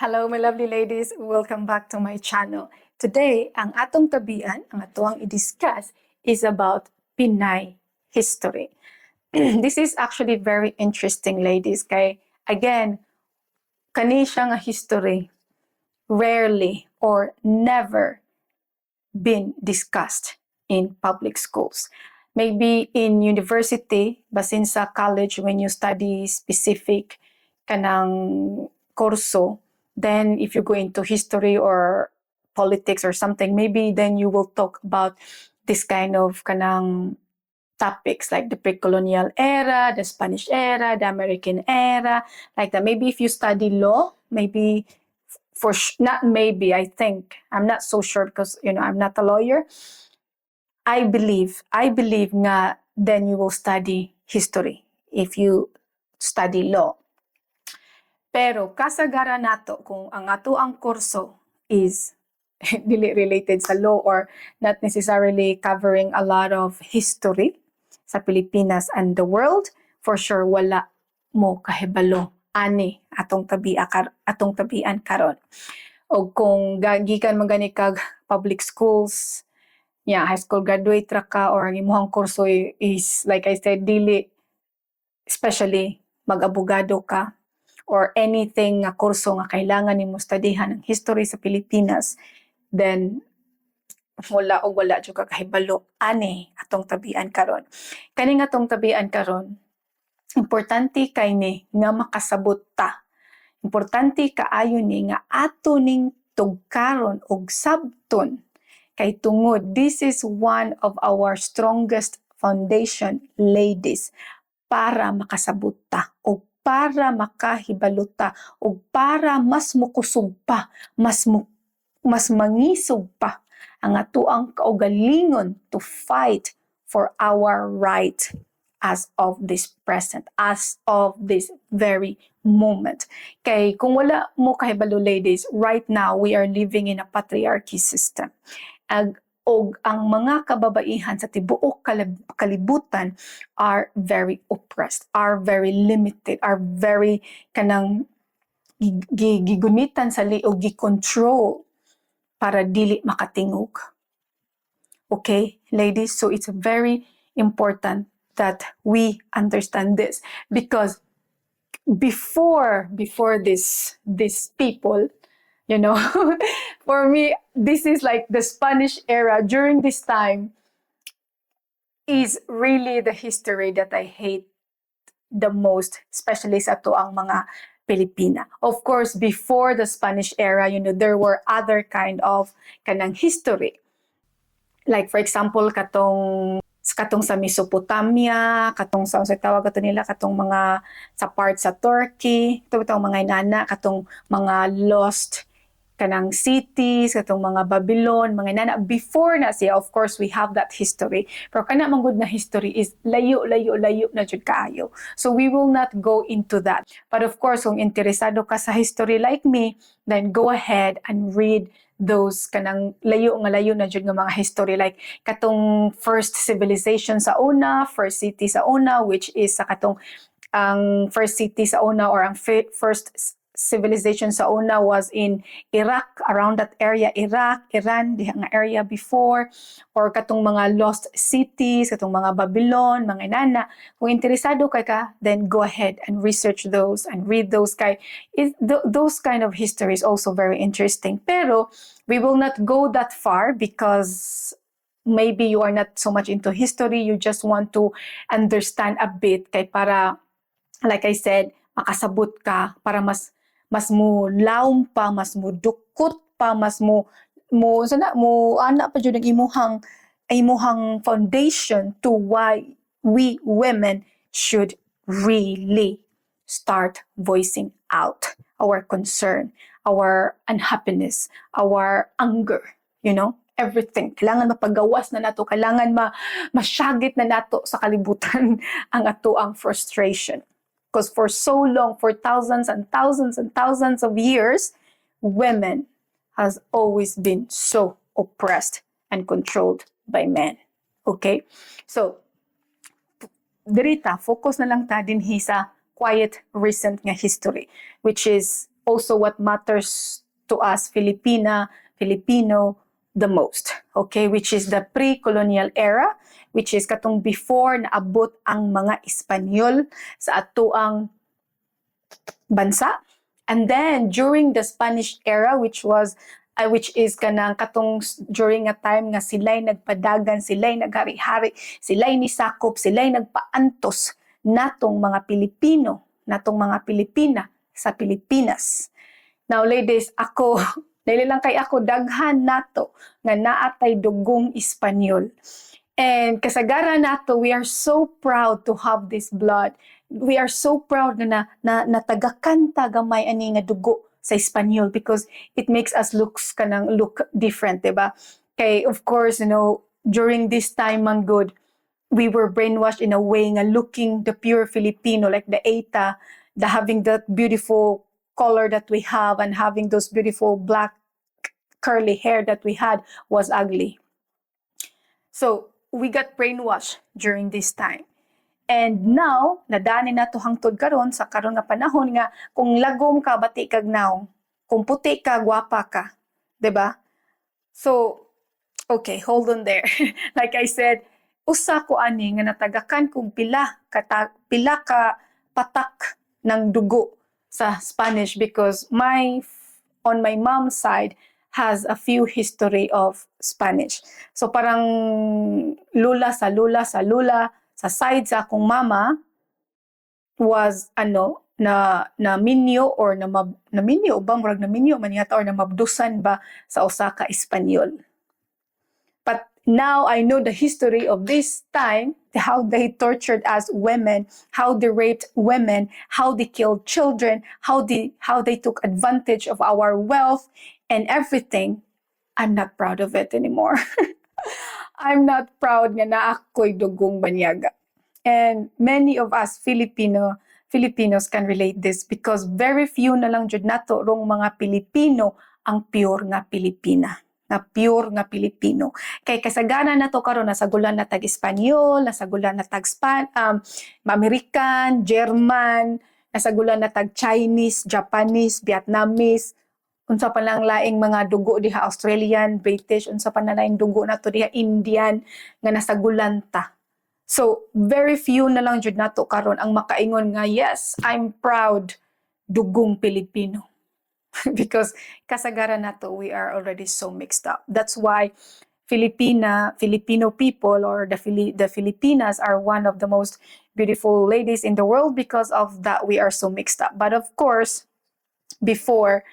Hello, my lovely ladies. Welcome back to my channel. Today, ang atong tabian, ang atoang i-discuss is about Pinay history. This is actually very interesting, ladies. Kay, again, kani siya nga history rarely or never been discussed in public schools. Maybe in university, basin sa college when you study specific kanang kurso, then if you go into history or politics or something, maybe then you will talk about this kind of kanang topics like the pre-colonial era, the Spanish era, the American era, like that. Maybe if you study law, maybe not maybe, I think, I'm not so sure because I'm not a lawyer. I believe nga then you will study history if you study law. Pero kasagaran nato kung ang atoang kurso is dili related sa law or not necessarily covering a lot of history sa Pilipinas and the world, for sure wala mo kahibalo ani atong tabian karon. O kung gikan man gani kag public schools, yeah, high school graduate ra ka or ang imuhang kurso is, like I said, dili especially mag-abogado ka or anything nga kurso nga kailangan nimo studyhan ang history sa Pilipinas, then wala o wala jud ka kahibalo ani atong tabian karon. Kani nga atong tabian karon, importante kay ni nga makasabot ta. Importante kaayo ni nga ato ning tugkaron og sabton kay tungod this is one of our strongest foundation, ladies, para makasabot ta o para makahibalo ta o para mas mukusog pa, mas mangisog pa ang atoang kaugalingon to fight for our right as of this present, as of this very moment. Kay kung wala mo kahibalo, ladies, right now we are living in a patriarchy system. Og ang mga kababaihan sa tibuok kalibutan are very oppressed, are very limited, are very kanang gigunitan sa liog, gi-control para dili makatingog. Okay, ladies, so it's very important that we understand this because before this people, for me this is like the Spanish era. During this time is really the history that I hate the most, especially sa atoang mga Pilipina. Of course, before the Spanish era, there were other kind of kanang history. Like, for example, katong sa Mesopotamia, katong sa tawag ato nila, katong mga sa part sa Turkey, ito itong mga inana, katong mga lost kanang cities, katong mga Babylon, mga inana. Before na siya, of course, we have that history. Pero kana man gud na history is layo, layo, layo na jud kaayo. So we will not go into that. But of course, kung interesado ka sa history like me, then go ahead and read those kanang layo nga layo na jud nga mga history, like katong first civilization sa una, first city sa una, which is sa katong ang first city sa una or ang first civilization sa una was in Iraq, around that area, Iraq, Iran, diha nga area before, or katong mga lost cities, katong mga Babylon, mga inana. Kung interesado kay ka, then go ahead and research those and read those kay those kind of history is also very interesting. Pero we will not go that far because maybe you are not so much into history, you just want to understand a bit kay para, like I said, makasabot ka para mas mo lawom pa, mas mo dukot pa, mas mo mo sana mo ana pa jud ang imuhang foundation to why we women should really start voicing out our concern, our unhappiness, our anger, everything. Kailangan mapagawas na nato, kailangan masyagit na nato sa kalibutan ang atoang frustration. Because for so long, for thousands and thousands and thousands of years, women has always been so oppressed and controlled by men. Okay? So, diri ta, focus na lang ta dinhi sa quite recent nga history, which is also what matters to us Filipina, Filipino the most. Okay, which is the pre-colonial era, which is katong before naabot ang mga Espanyol sa atoang bansa. And then during the Spanish era, which is kanang katong during a time nga sila'y nagpadagan, sila'y naghari-hari, sila'y nisakop, sila'y nagpaantos natong mga Pilipino, natong mga Pilipina sa Pilipinas. Now ladies, ako, dili lang kay ako, daghan nato nga naa tay dugong Espanyol. And kasagaran nato, we are so proud to have this blood. We are so proud nga na natagakan ta gamay ani nga dugo sa Espanyol because it makes us looks kanang look different, diba? Kay of course, during this time man gud, we were brainwashed in a way nga looking the pure Filipino, like the Aeta, the having that beautiful color that we have and having those beautiful black curly hair that we had was ugly. So, we got brainwashed during this time. And now, nadani na to hangtod karon sa karon nga panahon nga kung lagom ka, bati kag nawong, kung puti ka, gwapa ka, 'di ba? So, okay, hold on there. Like I said, usa ko ani nga natagakan kog pila ka patak ng dugo sa Spanish because my on my mom's side has a few history of Spanish. So parang lula sa lula sa lula sa side sa akong mama was ano na na minyo or na mab, na minyo ba, murag na minyo man yata or na mabdusan ba sa usa ka Espanyol. But now I know the history of this time, how they tortured us women, how they raped women, how they killed children, how they took advantage of our wealth and everything. I'm not proud of it anymore. I'm not proud nga naa ko'y dugong banyaga. And many of us Filipinos can relate this because very few na lang jud nato rong mga Pilipino ang pure nga Pilipina, nga pure nga Pilipino. Kay kasagaran nato karon nasagulan na tag Espanyol, nasagulan na tag American, German, nasagulan na tag Chinese, Japanese, Vietnamese, unsa pa lang laing mga dugo diha, Australian, British, unsa pa na laing dugo nato diha, Indian, nga nasagulan ta. So, very few na lang jud nato karon ang makaingon nga, "Yes, I'm proud dugong Pilipino." Because kasagaran nato, we are already so mixed up. That's why Filipino people or the Filipinas are one of the most beautiful ladies in the world because of that we are so mixed up. But of course, before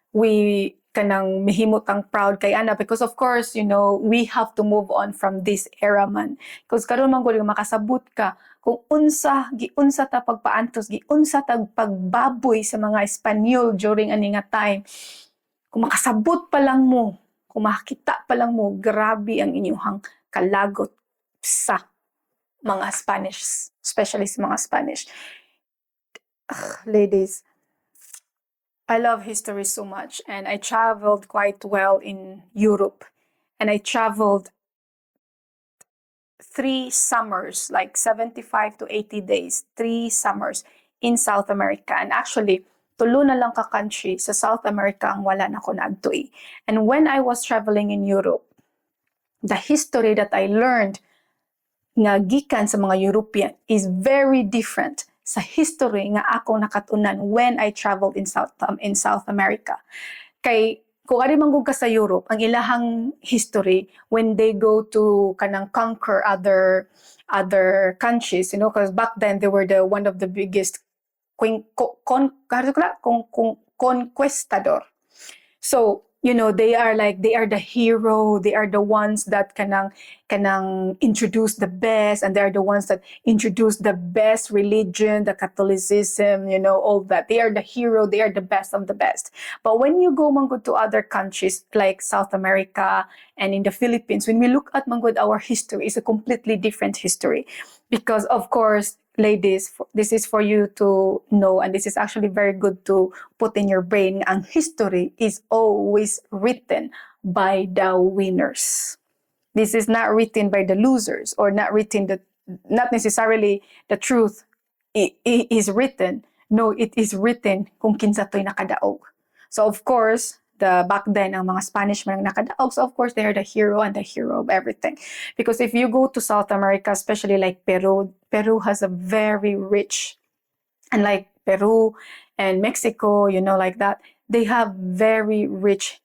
we kanang mihimot ang proud kay ana because of course, we have to move on from this era man. Because karon man gud makasabot ka kung unsa giunsa ta pagpaantos, giunsa tag pagbaboy sa mga Espanyol during ani nga time. Kung makasabot pa lang mo, kung makakita pa lang mo, grabe ang inyong kalagot sa mga Spanish, especially sa mga Spanish. Ugh, ladies, I love history so much and I traveled quite well in Europe and I traveled 3 summers, like 75 to 80 days, 3 summers in South America. And actually, tulo na lang ka country sa South America ang wala na ko naadtoi. And when I was traveling in Europe, the history that I learned nga gikan sa mga European is very different sa history nga akong nakatunan when I traveled in South America. Kay kung ari man gud ka sa Europe, ang ilahang history when they go to kanang conquer other countries, because back then they were the one of the biggest queen, con, con, conquistador. So, they are like, they are the hero, they are the ones that kanang introduce the best, and they are the ones that introduce the best religion, the Catholicism, all that. They are the hero, they are the best of the best. But when you go man gud to other countries like South America and in the Philippines, when we look at man gud our history, it's a completely different history. Because of course, ladies, this is for you to know, and this is actually very good to put in your brain, ang history is always written by the winners. This is not written by the losers or not written the not necessarily the truth is written. No, it is written kung kinsa to'y nakadaog. So of course, the back then, ang mga Spanish man ang nakadaog. So of course, they are the hero and the hero of everything. Because if you go to South America, especially like Peru, Peru has a very rich, and like Peru and Mexico, like that, they have very rich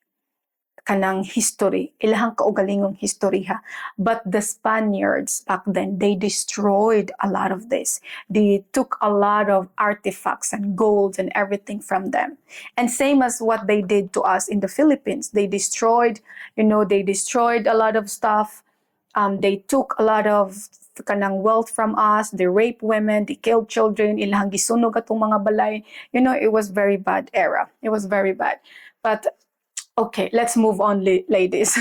kanang history, ilahang kaugalingong history ha. But the Spaniards back then, they destroyed a lot of this. They took a lot of artifacts and golds and everything from them. And same as what they did to us in the Philippines. They destroyed a lot of stuff. They took a lot of kanang wealth from us. They raped women, they killed children, ilahang gisunog atong mga balay. It was very bad era. It was very bad. But okay, let's move on, ladies.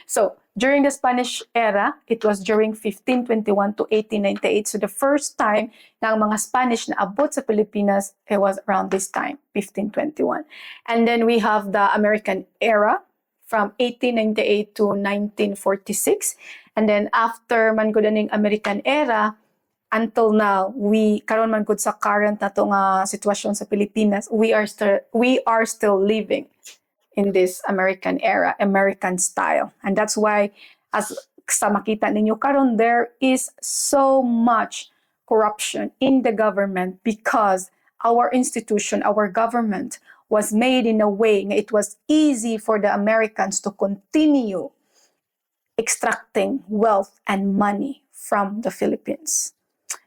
So, during the Spanish era, it was during 1521 to 1898. So, the first time na ang mga Spanish na abot sa Pilipinas, it was around this time, 1521. And then we have the American era from 1898 to 1946. And then after man gud aning American era, until now, we karon man gud sa current nato nga sitwasyon sa Pilipinas, we are still living in this American era, American style. And that's why, as sa makita ninyo karon, there is so much corruption in the government because our institution, our government was made in a way nga it was easy for the Americans to continue extracting wealth and money from the Philippines.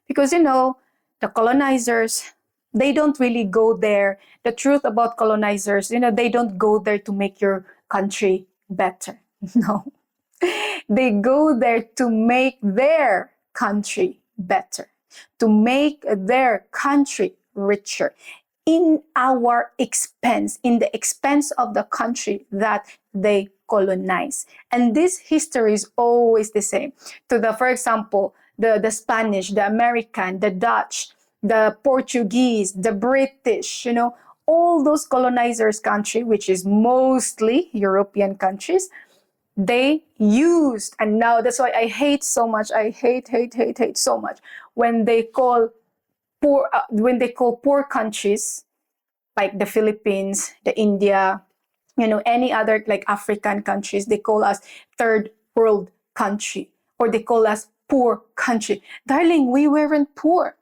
Because the colonizers, they don't really go there. The truth about colonizers, they don't go there to make your country better. No. They go there to make their country better, to make their country richer in our expense, in the expense of the country that they colonize. And this history is always the same. For example, the Spanish, the American, the Dutch, the Portuguese, the British, all those colonizers country, which is mostly European countries, they used, and now that's why I hate so much, I hate, hate, hate, hate so much when they call poor countries like the Philippines, the India, any other like African countries, they call us third world country or they call us poor country. Darling, we weren't poor.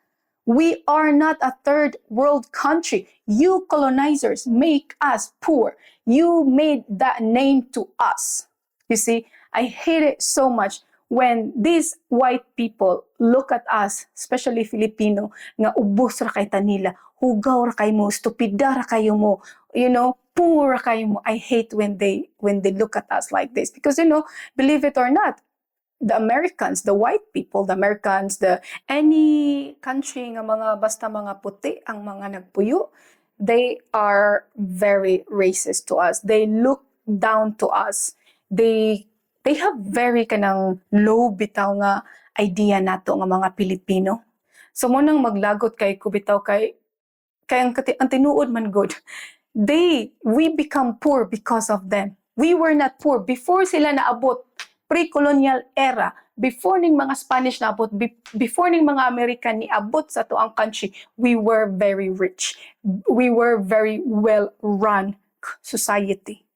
We are not a third world country. You colonizers make us poor. You made that name to us. You see, I hate it so much when these white people look at us, especially Filipino, nga ubos ra kay ta nila, hugaw ra kay mo, stupida ra kayo mo, poor ra kayo mo. I hate when they look at us like this because believe it or not, the Americans, the white people, the Americans, the any country nga mga basta mga puti ang mga nagpuyo, they are very racist to us. They look down to us. They have very kanang low bitaw nga idea nato nga mga Pilipino. So mao nang maglagot kay ko bitaw kay ang tinuod man gud. They we become poor because of them. We were not poor before sila naabot, pre-colonial era, before ning mga Spanish naabot, before ning mga American niabot sa atoang country, we were very rich. We were very well run society.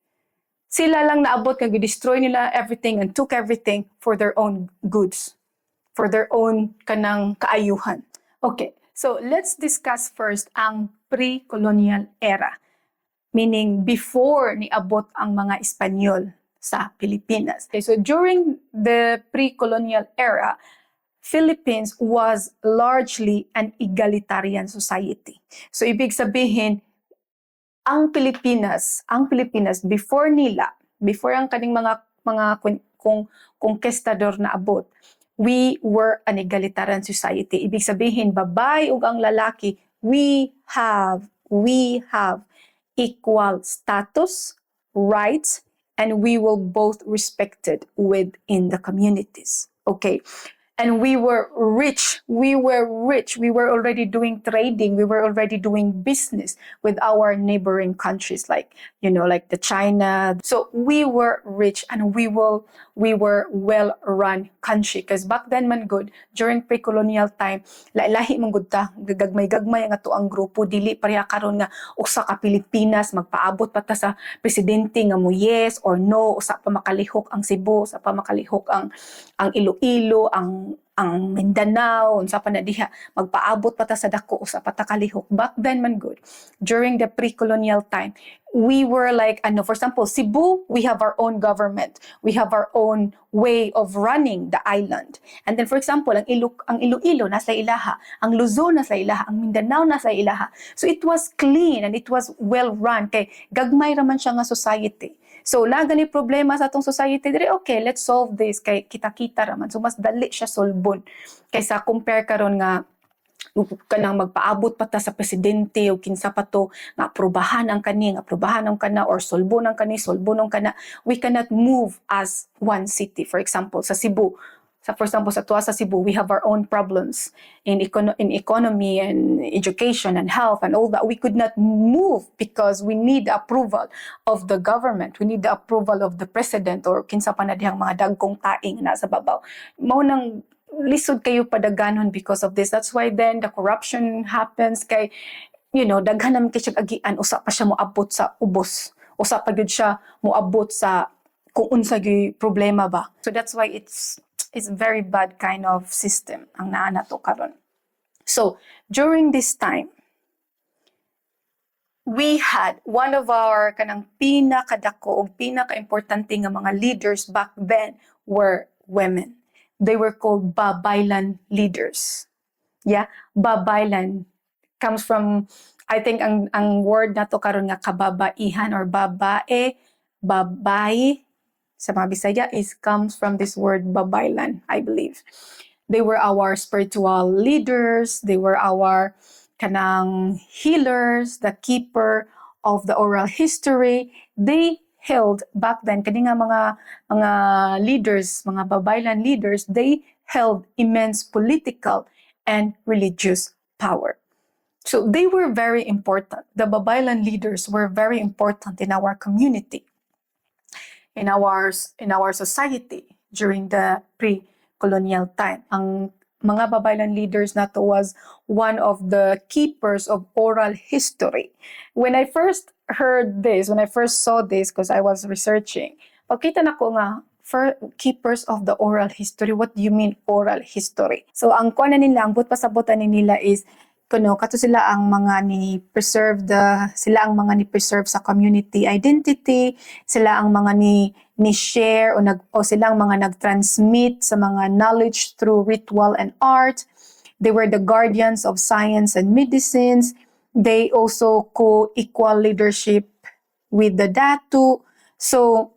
Sila lang naabot nga destroy nila everything and took everything for their own goods, for their own kanang kaayuhan. Okay, so let's discuss first ang pre-colonial era, meaning before niabot ang mga Espanyol sa Pilipinas. Okay, so during the pre-colonial era, Philippines was largely an egalitarian society. So ibig sabihin, ang Pilipinas before nila, before ang kaning mga kung conquistador na abot, we were an egalitarian society. Ibig sabihin, babae ug ang lalaki, we have equal status, rights, and we will both respected within the communities. Okay. And we were rich. We were rich. We were already doing trading. We were already doing business with our neighboring countries, like the China. So we were rich and we were well-run country. Because back then man gud, during pre-colonial time, lahi man gud ta, gagmay-gagmay ang atoang grupo, dili pareha karon nga usa ka Pilipinas, magpaabot pa ta sa presidente nga mo yes or no, usa pa makalihok ang Cebu, usa pa makalihok ang Iloilo, ang Mindanao, unsa pa na diha, magpaabot pa ta sa dako, usa pa ta kalihok. Back then man gud, during the pre-colonial time, we were like, ano, for example, Cebu, we have our own government. We have our own way of running the island. And then, for example, ang Iloilo nasa ilaha, ang Luzon nasa ilaha, ang Mindanao nasa ilaha. So it was clean and it was well run kay gagmay raman siya nga society. So, naa gani problema sa atong society dire, okay, let's solve this kay kita-kita raman. So, mas dali siya solbon kaysa compare karon nga kanang magpaabot pa ta sa presidente o kinsa pa to nga aprobahan ang kani, nga aprobahan ang kana or solbon ang kani, solbon ang kana. We cannot move as one city. For example, sa Cebu, sa for example sa tuwa sa Cebu, we have our own problems in economy and education and health and all that. We could not move because we need the approval of the government. We need the approval of the president or kinsa pa na dihang mga dagkong taing nasa babaw. Mao nang lisod kayo padaganon because of this. That's why then the corruption happens kay daghan naman kay siya agian, usa pa siya moabot sa ubos, usa pa gyud siya moabot sa kung unsa gyud problema ba. So that's why it's very bad kind of system ang naa nato karon. So during this time, we had one of our kanang pinakadako o pinakaimportante nga mga leaders back then were women. They were called Babaylan leaders. Yeah, Babaylan comes from, I think, ang word nato karon nga kababaihan or babae, babae sa mga Bisaya is comes from this word babaylan, I believe. They were our spiritual leaders, they were our kanang healers, the keeper of the oral history. They held back then kani nga mga leaders, mga babaylan leaders, they held immense political and religious power. So they were very important. The babaylan leaders were very important in our community, in our society during the pre-colonial time. Ang mga babaylan leaders nato was one of the keepers of oral history. When I first heard this, when I first saw this, because I was researching, pagkita nako nga, for keepers of the oral history, what do you mean oral history? So ang kuan na nila, ang buot pasabutan ni nila is kuno kato sila ang mga ni preserve the sila ang mga ni preserve sa community identity, sila ang mga ni share o nag o sila ang mga nag-transmit sa mga knowledge through ritual and art. They were the guardians of science and medicines. They also co-equal leadership with the datu. So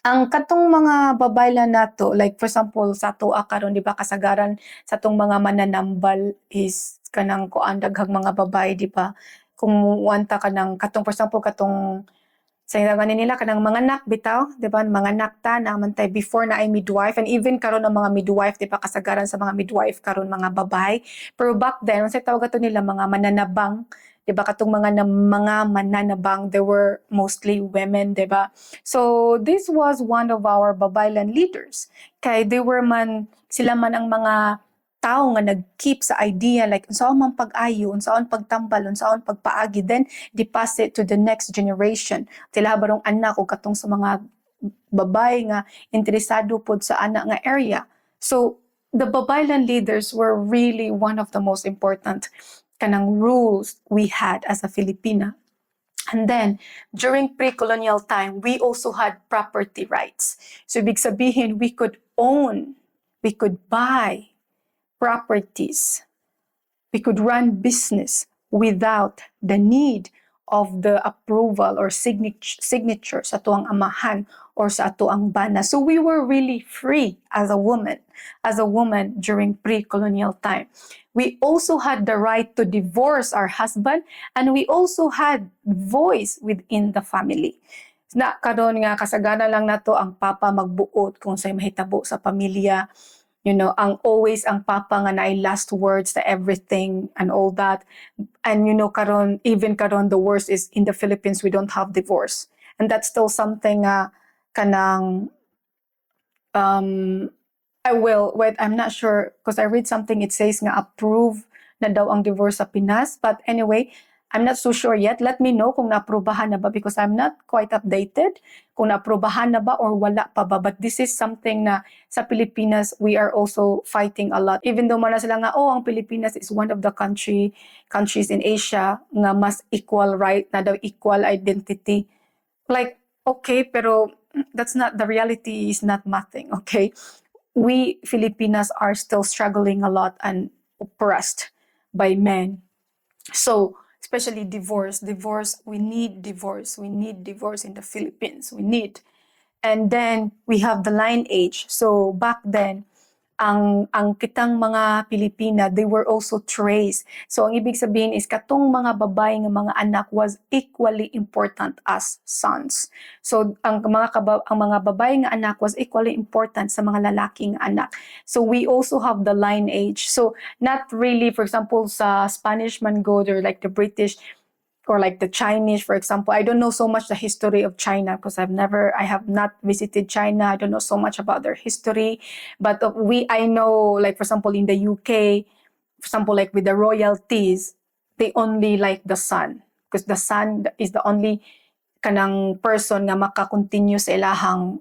ang katong mga babaylan nato, like for example sa atoa karon, di ba, kasagaran sa atong mga mananambal is kanang kuan, daghang mga babae, di ba? Kung wanta ka ng katong, for example, katong sa gani nila kanang manganak bitaw, di ba, manganak ta naman tay before na ay midwife, and even karon ang mga midwife, di ba, kasagaran sa mga midwife karon mga babae. Pero back then, unsay tawag ato nila, mga mananabang, di ba, katong mga mananabang, they were mostly women, di ba? So this was one of our babaylan leaders kay they were man sila man ang mga tao nga nag-keep sa idea like unsaon man pag-ayo, unsaon pagtambal, unsaon pagpaagi, then deposit to the next generation. Sila barong anak o katong sa mga babae nga interesado pod sa ana nga area. So the babaylan leaders were really one of the most important kanang rules we had as a Filipina. And then, during pre-colonial time, we also had property rights. So, ibig sabihin, we could own, we could buy properties, we could run business without the need of the approval or signature sa atuang amahan or sa atuang bana. So we were really free as a woman during pre-colonial time. We also had the right to divorce our husband and we also had voice within the family. Na karon nga kasagaran lang nato ang papa magbuot kung unsay mahitabo sa pamilya. Ang always ang papa nga naay last words to everything and all that. And karon, even karon, the worst is in the Philippines, we don't have divorce. And that's still something kanang I will wait, I'm not sure because I read something, it says nga approve na daw ang divorce sa Pinas. But anyway, I'm not so sure yet. Let me know kung naaprubahan na ba because I'm not quite updated kung naaprubahan na ba or wala pa ba. But this is something na sa Pilipinas, we are also fighting a lot. Even though man na sila nga, "Oh, ang Pilipinas is one of the countries in Asia nga mas equal right na daw, equal identity." Like, okay, pero that's not the reality, is not nothing, okay? We Filipinas are still struggling a lot and oppressed by men. So, especially divorce, divorce, we need divorce. We need divorce in the Philippines. We need. And then we have the lineage. So back then, ang kitang mga Pilipina, they were also traced. So ang ibig sabihin is katong mga babae nga mga anak was equally important as sons. So ang mga babae nga anak was equally important sa mga lalaki nga anak. So we also have the lineage. So not really, for example, sa Spanish man gud or like the British or like the Chinese, for example. I don't know so much the history of China because I have not visited China. I don't know so much about their history. But I know, like, for example, in the UK, for example, like with the royalties, they only like the son because the son is the only kanang person nga maka-continue sa ilahang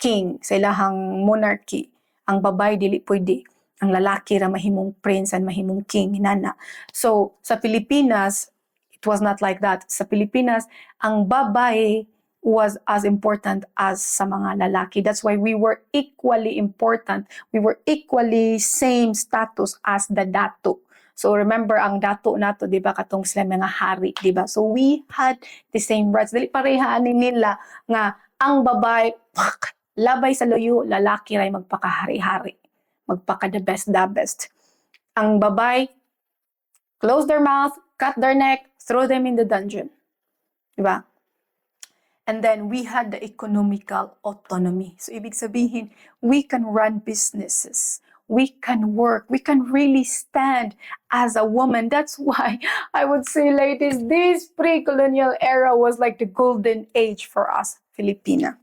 king, sa ilahang monarchy. Ang babae dili pwede. Ang lalaki ra mahimong prince and mahimong king nana. So sa Pilipinas, it was not like that. Sa Pilipinas, ang babae was as important as sa mga lalaki. That's why we were equally important. We were equally same status as the dato. So remember ang dato nato, 'di ba, katong sila mga hari, 'di ba? So we had the same rights. Dili pareha ani nila nga ang babae pak, labay sa luyo, lalaki ray magpakahari-hari, magpaka the best the best. Ang babae, close their mouth, cut their neck, throw them in the dungeon. 'Di ba? And then we had the economical autonomy. So ibig sabihin, we can run businesses. We can work. We can really stand as a woman. That's why I would say, ladies, this pre-colonial era was like the golden age for us, Filipina.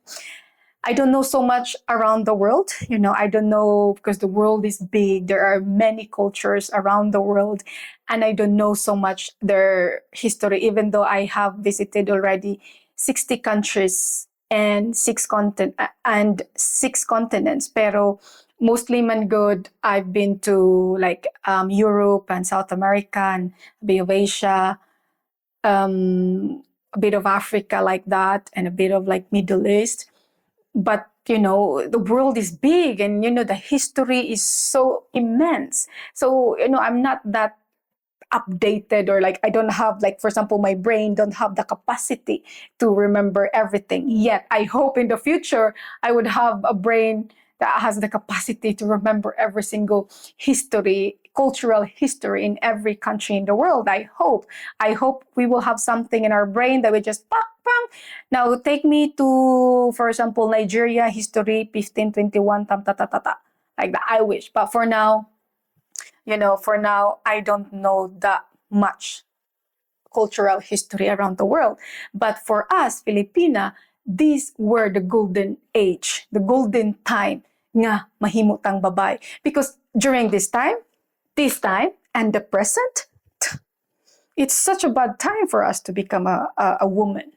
I don't know so much around the world. I don't know because the world is big. There are many cultures around the world, and I don't know so much their history, even though I have visited already 60 countries and six continents. Pero mostly man gud, I've been to like Europe and South America and a bit of Asia, a bit of Africa like that, and a bit of like Middle East. But the world is big and the history is so immense, so I'm not that updated or like I don't have, like, for example, my brain don't have the capacity to remember everything yet. I hope in the future I would have a brain that has the capacity to remember every single history, cultural history in every country in the world. I hope we will have something in our brain that we just pang, pang. Now take me to, for example, Nigeria history 1521 tam ta ta ta ta, like that. I wish, but for now, I don't know that much cultural history around the world. But for us, Filipina, these were the golden age, the golden time nga mahimo tang babae. Because during this time, and the present, it's such a bad time for us to become a woman.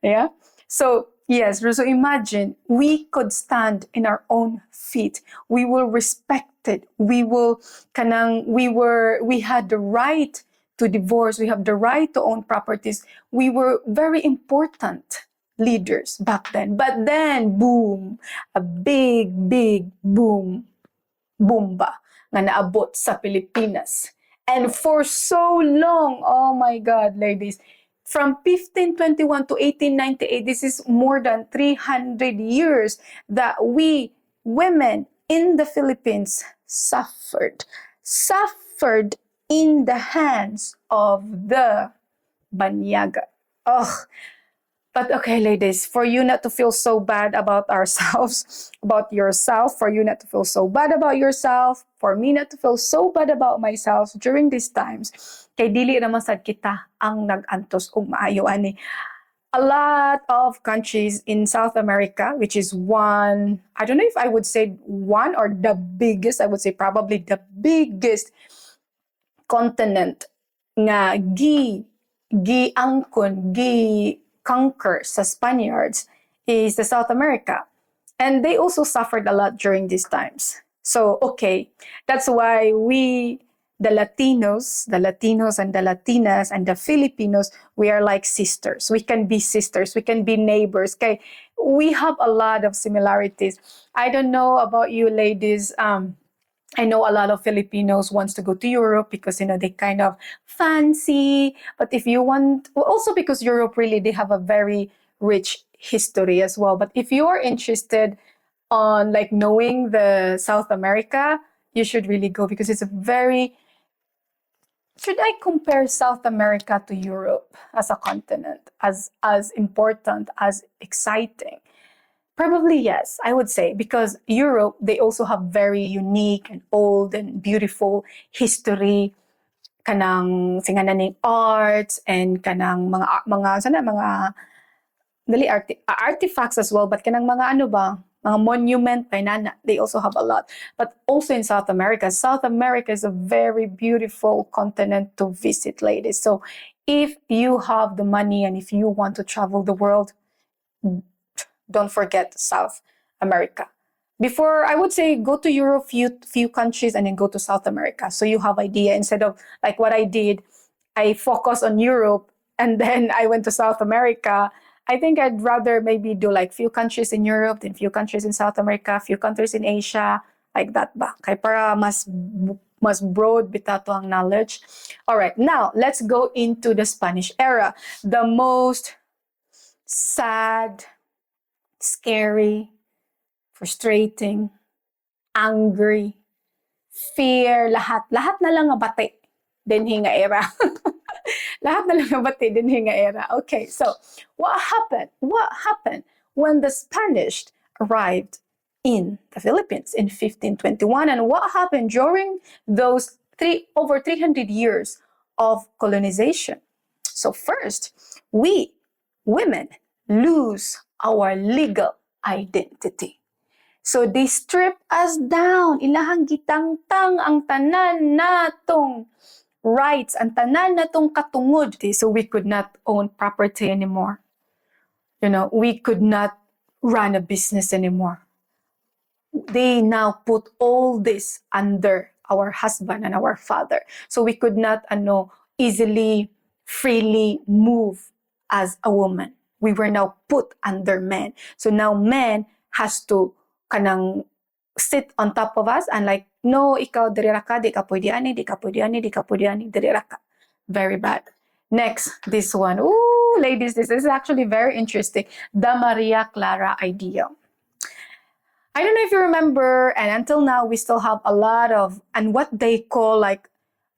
Yeah? So, yes, so imagine we could stand in our own feet. We were respected. We will kanang we had the right to divorce. We have the right to own properties. We were very important leaders back then. But then, boom, a big, big boom, bomba nga naabot sa Pilipinas. And for so long, oh my God, ladies, from 1521 to 1898, this is more than 300 years that we women in the Philippines suffered. Suffered in the hands of the Banyaga. Ugh. But okay, ladies, for you not to feel so bad about ourselves, about yourself, for you not to feel so bad about yourself, for me not to feel so bad about myself during these times, kay dili naman sad kita ang nag-antos og maayo ani. A lot of countries in South America, which is one, I don't know if I would say one or the biggest, I would say probably the biggest continent nga gi angkon, gi conquer sa Spaniards is the South America. And they also suffered a lot during these times. So, okay, that's why we, the Latinos and the Latinas and the Filipinos, we are like sisters. We can be sisters. We can be neighbors. Okay, we have a lot of similarities. I don't know about you ladies. I know a lot of Filipinos wants to go to Europe because they kind of fancy. But if you want, well, also because Europe really, they have a very rich history as well. But if you are interested on like knowing the South America, you should really go because it's a very, should I compare South America to Europe as a continent, as important, as exciting? Probably yes, I would say, because Europe, they also have very unique and old and beautiful history, kanang singananing arts and kanang mga sana mga dali artifacts as well, but kanang mga ano ba, mga monument pa nana, they also have a lot. But also in South America, South America is a very beautiful continent to visit, ladies. So if you have the money and if you want to travel the world, don't forget South America. Before, I would say go to Europe, few countries, and then go to South America. So you have idea instead of like what I did. I focus on Europe and then I went to South America. I think I'd rather maybe do like few countries in Europe, then few countries in South America, few countries in Asia, like that ba? Kay para mas broad bitaw to ang knowledge. All right, now let's go into the Spanish era. The most sad, scary, frustrating, angry, fear, lahat. Lahat na lang nga bati dinhi nga era. Lahat na lang nga bati dinhi nga era. Okay, so what happened? What happened when the Spanish arrived in the Philippines in 1521 and what happened during those three over 300 years of colonization? So first, we women lose our legal identity. So they strip us down. Ilahang gitangtang ang tanan natong rights, ang tanan natong katungod. So we could not own property anymore. We could not run a business anymore. They now put all this under our husband and our father. So we could not ano, easily, freely move as a woman. We were now put under men. So now men has to kanang sit on top of us and like, "No, ikaw diri ra ka, di ka pwede ani, di ka pwede ani, di ka pwede ani, diri ra ka." Very bad. Next, this one. Ooh, ladies, this is actually very interesting. The Maria Clara idea. I don't know if you remember, and until now, we still have a lot of, and what they call like,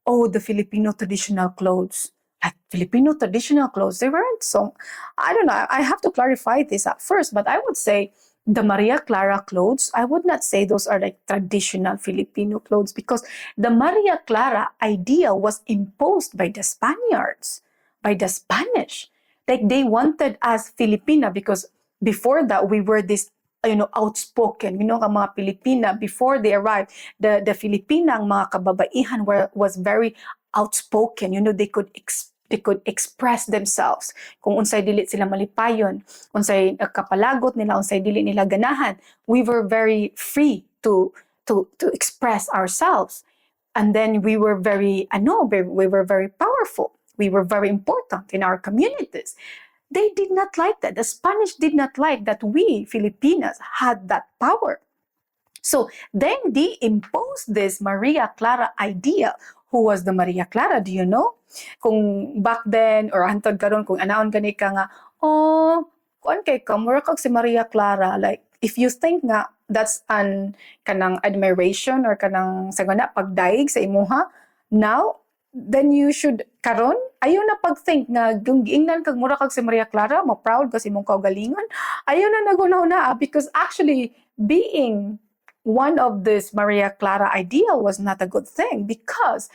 oh, the Filipino traditional clothes. Like Filipino traditional clothes, they weren't so, I don't know, I have to clarify this at first, but I would say the Maria Clara clothes, I would not say those are like traditional Filipino clothes because the Maria Clara idea was imposed by the Spaniards, by the Spanish. Like they wanted us Filipina because before that we were this outspoken, ang mga Pilipina before they arrived, the Filipina, ang mga kababaihan were was very outspoken. They could express themselves. Kung unsay dili sila malipayon, unsay kapalagot nila, unsay dili nila ganahan, we were very free to express ourselves. And then we were very ano, we were very powerful. We were very important in our communities. They did not like that. The Spanish did not like that we Filipinas had that power. So then they imposed this Maria Clara idea. Who was the Maria Clara? Do you know? Kung back then or hantod karon kung anaon gani ka nga, "Oh, kuan kay ka, mura kag si Maria Clara." Like, if you think nga that's an kanang admiration or kanang sa gana pagdaig sa imuha, now Then you should karon ayaw na pag-think nga kung giingnan kag mura kag si Maria Clara, mo proud ka sa imong kaugalingon. Ayaw na naghuna-huna because actually being one of this Maria Clara ideal was not a good thing because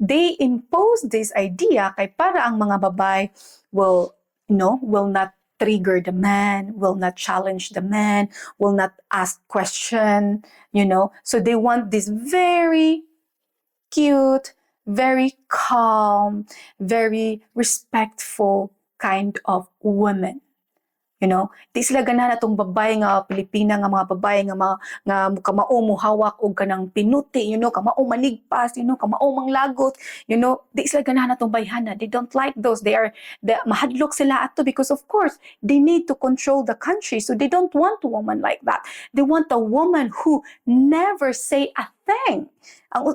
they imposed this idea kay para ang mga babae will no will not trigger the man, will not challenge the man, will not ask question. So they want this very cute, very calm, very respectful kind of woman. Di sila ganahan atong babae nga Pilipina nga mga babae nga mga nga kamao mo hawak og kanang pinuti, kamao manigpas, kamao manglagot. Di sila ganahan atong bayhana. They don't like those. They are the mahadlok sila ato because, of course, they need to control the country. So they don't want a woman like that. They want a woman who never say a thing.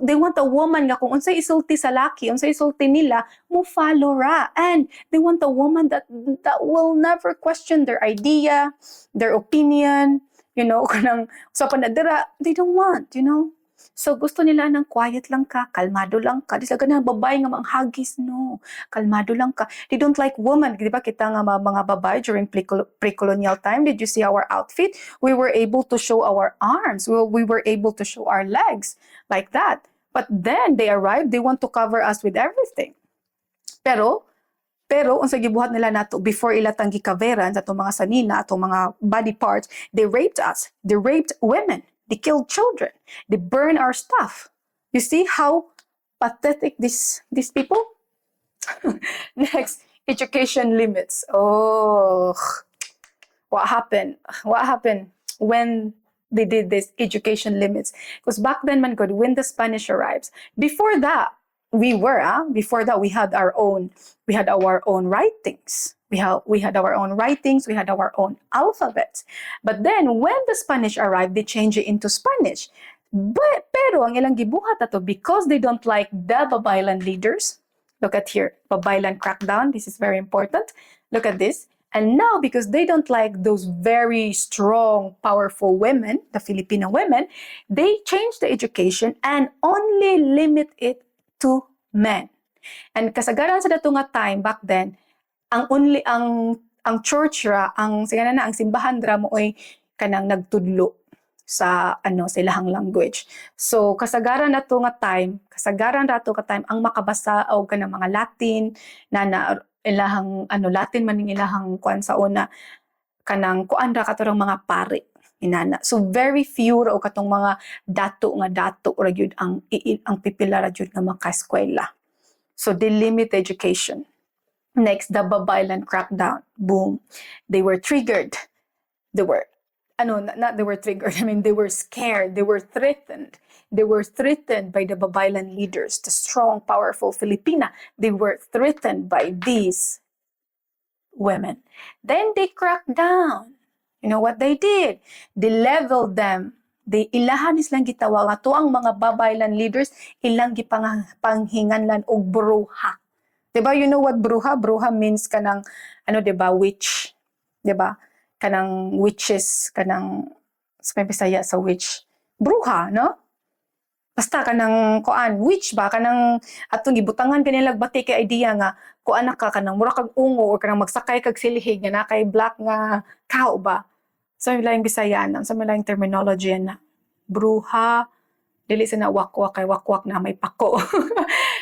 They want a woman nga kung unsay isulti sa laki, unsay isulti nila, mo follow ra. And they want a woman that will never question their idea, their opinion, kanang sa panadira, they don't want. So gusto nila ng quiet lang ka, kalmado lang ka. Di sila ganahan babae nga manghagis, no. Kalmado lang ka. They don't like woman. Di ba kita nga mga babae during pre-colonial time, did you see our outfit? We were able to show our arms. We were able to show our legs like that. But then they arrived, they want to cover us with everything. Pero unsa gibuhat nila nato before ila tang gikaveran sa atong mga sanina, atong mga body parts, they raped us. They raped women. They killed children. They burn our stuff. You see how pathetic these people? Next, education limits. Oh, what happened? What happened when they did this education limits? Because back then, man gud, when the Spanish arrives, before that, before that we had our own writings. We had our own writings, we had our own alphabets. But then when the Spanish arrived, they changed it into Spanish. But pero ang ilang gibuhat ato, because they don't like the Babaylan leaders. Look at here, Babaylan crackdown. This is very important. Look at this. And now, because they don't like those very strong, powerful women, the Filipino women, they changed the education and only limit it to men. And kasagaran sa dato nga time back then, ang only ang church ra, ang sige na, ang simbahan ra mo oy kanang nagtudlo sa ano sa ilahang language. So kasagaran nato nga time, kasagaran rato ka time ang makabasa og kanang mga Latin na na ilahang ano, Latin man ning ilahang kuan sa una, kanang kuan ra katorang mga pari inana. So very few ra og katong mga dato nga dato ra gyud ang pipila ra gyud nga makaeskwela. So they limit education. Next, the Babaylan crackdown. Boom. They were triggered. They were ano, not they were triggered. I mean, they were scared. They were threatened. They were threatened by the Babaylan leaders, the strong, powerful Filipina. They were threatened by these women. Then they cracked down. You know what they did? They leveled them. They ilahan silang gitawag ato ang mga Babaylan leaders, ilang gipanghinganlan og bruha. 'Di ba? You know what bruha? Bruha means kanang ano, 'di ba, witch. 'Di ba? Kanang witches, kanang sa may Bisaya sa witch. Bruha, no? Basta kanang kuan, witch ba, kanang atong gibutangan kanila bati kay idea nga kuan na ka, kanang mura kag ungo or kanang magsakay kag silhig nga na kay black nga cow ba. Sa may laing Bisaya na, sa may laing terminology na bruha, dili sa na wakwak kay wakwak na may pako.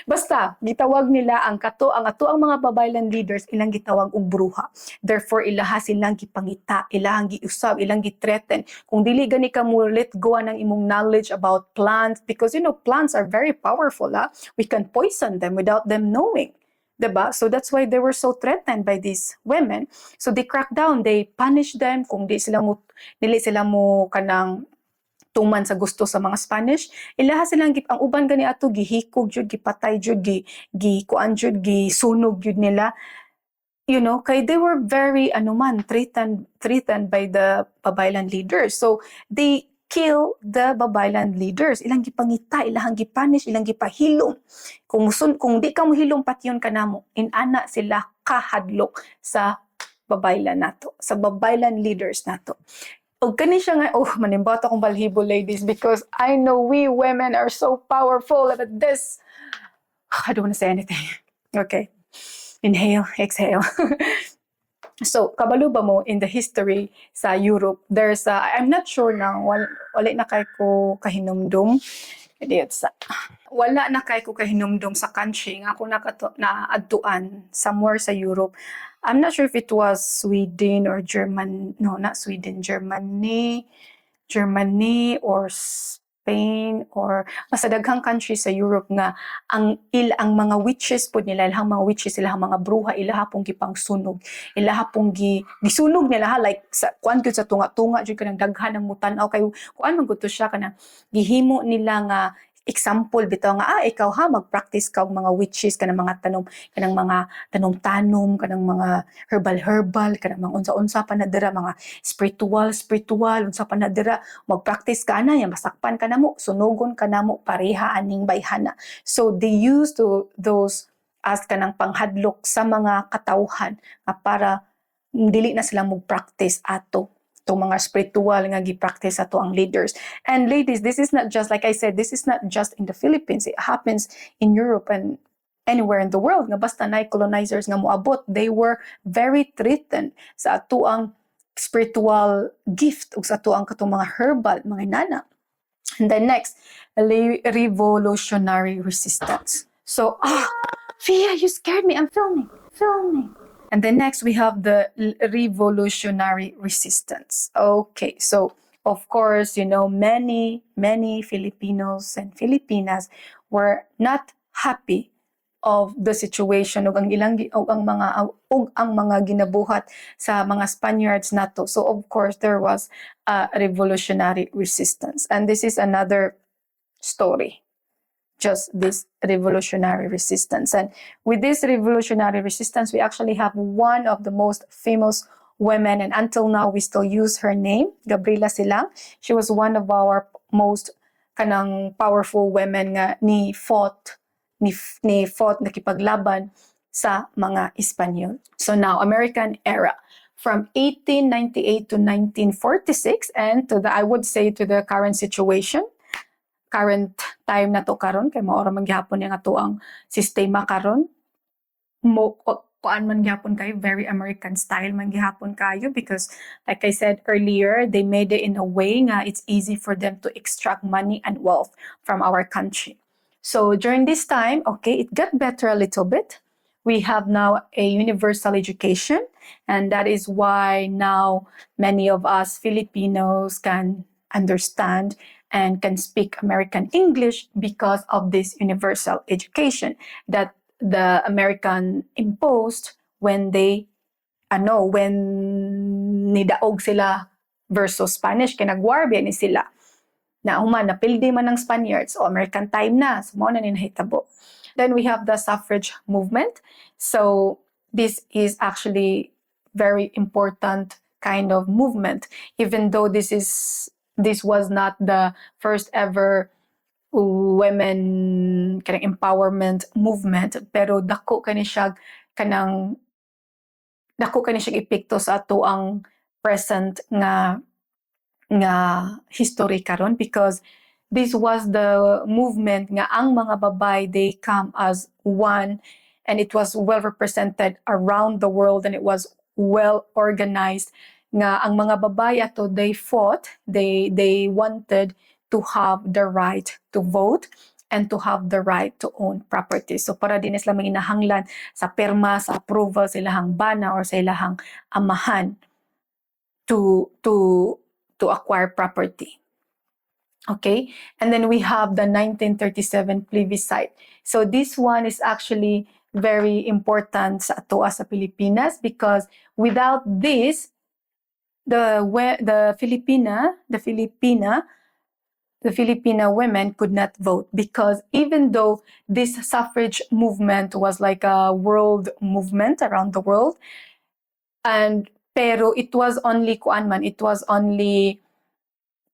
Basta gitawag nila ang kato ang ato ang mga babaylan leaders, ilang gitawag og bruha. Therefore ilaha silang gipangita, ilahang giusab, ilang githreaten. Kung dili gani ka mo let go ng imong knowledge about plants, because plants are very powerful, ah. We can poison them without them knowing. 'Diba? So that's why they were so threatened by these women. So they crack down, they punish them kung di sila mo dili sila mo kanang tuman sa gusto sa mga Spanish. Ilaha silang ang uban gani ato gihikog jud, gipatay jud, gi gi kuan jud, gisunog jud nila. Kay they were very ano man threatened by the Babaylan leaders. So they kill the Babaylan leaders. Ilang gipangita, ilahang gipunish, ilang gipahilom. Kung di ka mohilom, patyon ka namo. Inana sila kahadlok sa Babaylan nato, sa Babaylan leaders nato. Og kani siya nga, oh, manimbot akong balhibo, ladies, because I know we women are so powerful, but this, I don't want to say anything. Okay. Inhale, exhale. So, kabalo ba mo in the history sa Europe, there's a, I'm not sure now, wala na kay ko kahinumdum. Sa, wala na kay ko kahinumdum sa country nga ako nakato, na adtuan somewhere sa Europe. I'm not sure if it was Sweden or German, no, not Sweden, Germany or Spain or basta daghang country sa Europe nga ang mga witches pod nila, ilahang mga witches, ilahang mga bruha, ilaha pong gipangsunog, ilaha pong gisunog nila ha, like sa kuan gyud, sa tunga-tunga jud, kanang daghan ang mutan-aw kay kuan man gud to siya, kanang gihimo nila nga example bitaw nga, "Ah, ikaw ha, mag-practice ka og mga witches, kanang mga tanom, kanang mga tanom-tanom, kanang mga herbal-herbal, kanang mga unsa-unsa pa na dira, mga spiritual spiritual, unsa pa na dira, mag-practice ka ana ya, masakpan ka namo, sunugon ka namo pareha aning bayhana." So they used to those as kanang panghadlok sa mga katawhan nga para dili na sila mo practice ato itong mga spiritual nga gi-practice ato ang leaders. And ladies, this is not just, like I said, this is not just in the Philippines. It happens in Europe and anywhere in the world nga basta na colonizers nga moabot, they were very threatened sa atoang spiritual gift ug sa atoang katong mga herbal, mga nana. And then next, revolutionary resistance. So, ah, Fia, you scared me. I'm filming, filming. And then next we have the revolutionary resistance. Okay, so of course, many, many Filipinos and Filipinas were not happy of the situation ug ang mga ginabuhat sa mga Spaniards nato. So of course there was a revolutionary resistance. And this is another story, just this revolutionary resistance. And with this revolutionary resistance, we actually have one of the most famous women, and until now we still use her name, Gabriela Silang. She was one of our most kanang powerful women nga ni fought, nakipaglaban sa mga Espanyol. So now, American era from 1898 to 1946 and to the, I would say, to the current situation, current time na to karon, kay mao ra man gihapon yung ato ang sistema karon mo, kuan man gihapon kayo, very American style man gihapon kayo, because like I said earlier, they made it in a way nga it's easy for them to extract money and wealth from our country. So during this time, okay, it got better a little bit. We have now a universal education, and that is why now many of us Filipinos can understand and can speak American English, because of this universal education that the American imposed when they ano, when nidaog sila versus Spanish, kay nagwar ni sila na human napildi man ng Spaniards o American time na. So mao na ni nahitabo. Then we have the suffrage movement. So this is actually very important kind of movement, even though this was not the first ever women kanang empowerment movement, pero dako kani siya epekto sa ato ang present nga history karon, because this was the movement nga ang mga babae, they come as one, and it was well represented around the world and it was well organized nga ang mga babae ato, they fought, they wanted to have the right to vote and to have the right to own property. So para di na sila manginahanglan sa perma, sa approval sa ilahang bana or sa ilahang amahan to acquire property. Okay? And then we have the 1937 plebiscite. So this one is actually very important sa atoa sa Pilipinas, because without this, the Filipina women could not vote, because even though this suffrage movement was like a world movement around the world, and pero it was only kuan man, it was only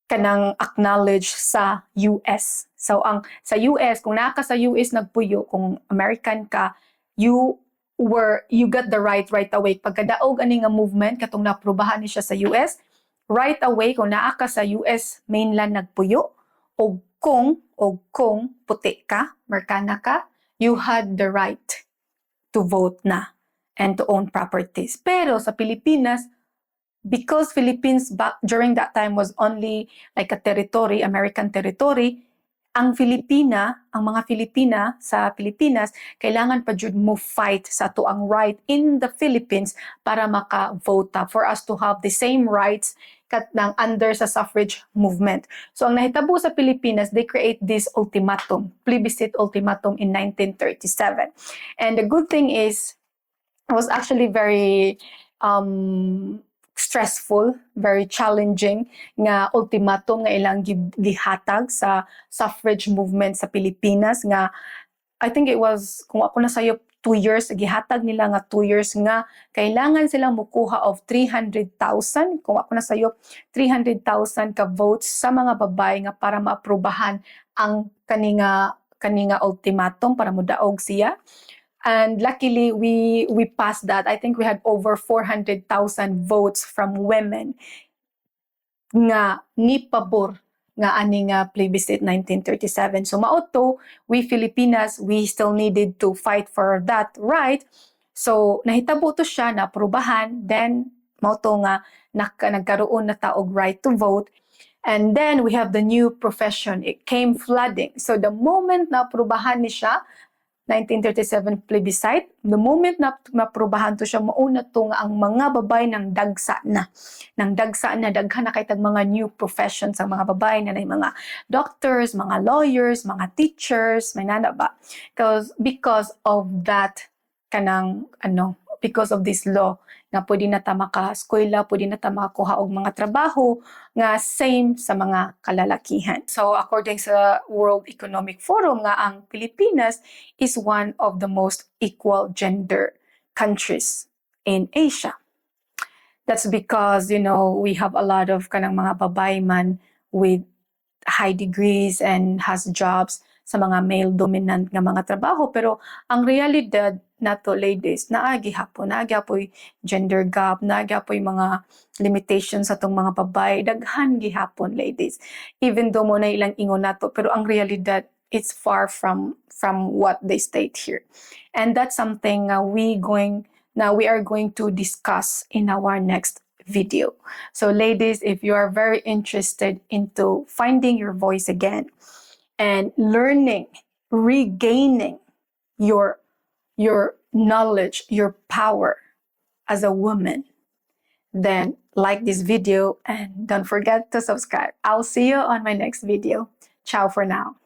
kanang acknowledge sa US. So ang sa US, kung naa ka sa US nagpuyo, kung American ka, you got the right right away. Pagkadaog ani nga movement, katong naaprubahan ni siya sa US, right away kung naa ka sa US mainland nagpuyo og kung puti ka, Amerikana ka, you had the right to vote na and to own properties. Pero sa Pilipinas, because Philippines back during that time was only like a territory, American territory, ang Filipina, ang mga Filipina sa Pilipinas, kailangan pa jud mo fight sa atoang right in the Philippines para maka-vote for us to have the same rights katong under sa suffrage movement. So ang nahitabo sa Pilipinas, they create this ultimatum, plebiscite ultimatum in 1937. And the good thing is, it was actually very stressful, very challenging nga ultimatum nga ilang gihatag sa suffrage movement sa Pilipinas nga I think it was, kung ako na sayop, 2 years, gihatag nila nga 2 years nga kailangan silang mukuha of 300,000, kung ako na sayop, 300,000 ka votes sa mga babae nga para maaprubahan ang kani nga ultimatum para modaog siya. And luckily, we passed that. I think we had over 400,000 votes from women nga ni pabor nga ani nga plebiscite 1937. So mao to, we Filipinas, we still needed to fight for that right. So nahitabo to siya, naaprubahan, then mao to nga nagkaroon na ta og right to vote. And then we have the new profession. It came flooding. So the moment na aprubahan ni siya, 1937 plebiscite, the moment na maaprubahan to siya, mauna to nga ang mga babae nang dagsa na. Nang dagsa na, daghan na kay tag mga new professions ang mga babae na mga doctors, mga lawyers, mga teachers, may nana ba? Because of that kanang ano, because of this law nga pwede na ta maka-eskwela, pwede na ta makakuha og mga trabaho nga same sa mga kalalakihan. So according sa World Economic Forum nga ang Pilipinas is one of the most equal gender countries in Asia. That's because we have a lot of kanang mga babae man with high degrees and has jobs sa mga male dominant nga mga trabaho, pero ang realidad nato, ladies, naa gihapon, naa gihapoy gender gap, naa gihapoy mga limitations sa atong mga babae. Daghan gihapon, ladies, even though mao na ilang ingon nato, pero ang realidad, it's far from what they state here. And that's something we going now we are going to discuss in our next video. So ladies, if you are very interested into finding your voice again and learning, regaining your knowledge, your power as a woman, then like this video and don't forget to subscribe. I'll see you on my next video. Ciao for now.